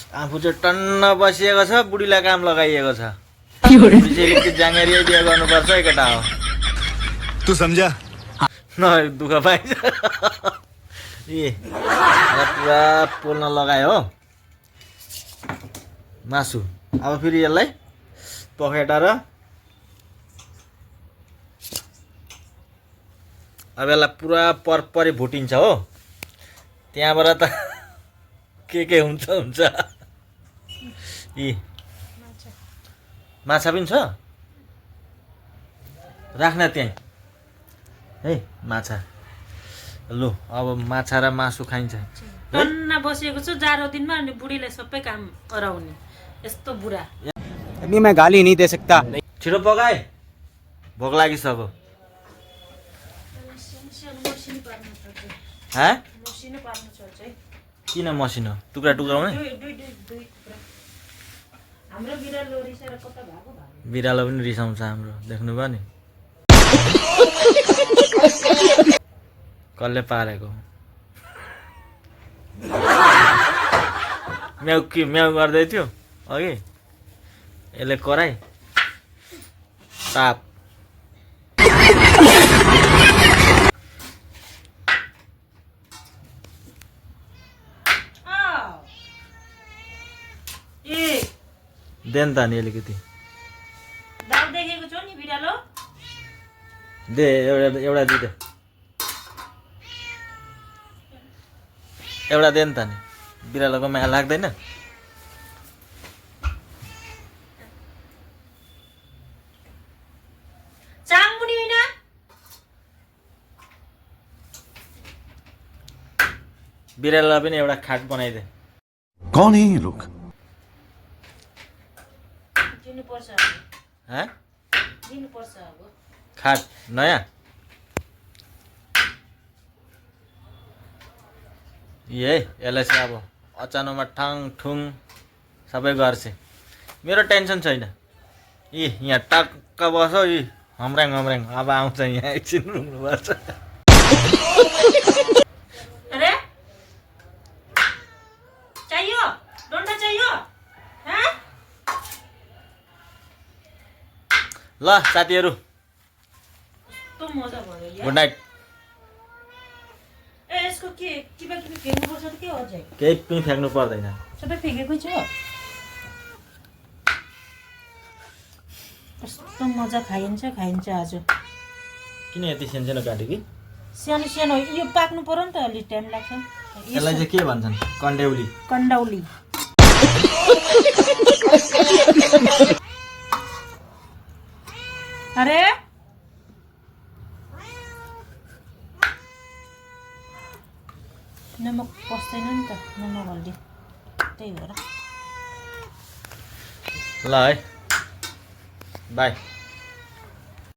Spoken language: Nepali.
आफू चाहिँ टन्न बसिएको छ, बुढीलाई काम लगाइएको छ। बुढीले जाँगेरी बिहे गर्नुपर्छ है केटा हो। तू समझा? न दुःख पाइन्छ। पुरा पोल्न लगायो हो मासु। अब फेरि यसलाई पखेटा र अब यसलाई पुरा परपरी भुटिन्छ हो। त्यहाँबाट त के हुन्छ हुन्छ। यी माछा पनि छ, राख्न त्यहीँ है माछा। लु अब माछा र मासु खाइन्छ। टन्न बसेको छु जाडो दिनमा, अनि बुढीले सबै काम गराउने यस्तो बुढा। अभी मैं गाली नहीं दे सकता। छिटो पकाए, भोक लागिसक्यो। हाँ किन मसिनो टुक्रा टुक्राउने? बिरालो पनि रिसाउँछ हाम्रो, देख्नुभयो नि कसले पारेको। म्याउ कि म्याउ गर्दै थियो अघि, यसले कराई ताप। देन त नि अलिकति दे, एउटा दिदे, एउटा दे नि त नि। बिरालोको माया लाग्दैन? बिरालोलाई पनि एउटा खाट बनाइदे। कौन है ये लोग? हाँ? खाट नयाँ यसलाई चाहिँ अब अचानोमा ठाङ ठुङ सबै गर्छ। मेरो टेन्सन छैन। यहाँ टक्क बस हम्राङ हम्राङ। अब आउँछ यहाँ एकछिन रुङ्नुपर्छ। ल साथीहरू गुड नाइट। केही पनि फ्याँक्नु पर्दैन, सबै फ्याँकेकै छु। कस्तो मजा खाइन्छ आज। किन यति सानो काट्यो कि? सानो सानो यो पाक्नु पर्यो नि त, अलि टाइम लाग्छ। यसलाई चाहिँ के भन्छन्? कन्डेउली। कन्डौली। अरे नमक पस्दैन नि त, नमक हल्दी त्यही भएर। ल है बाई।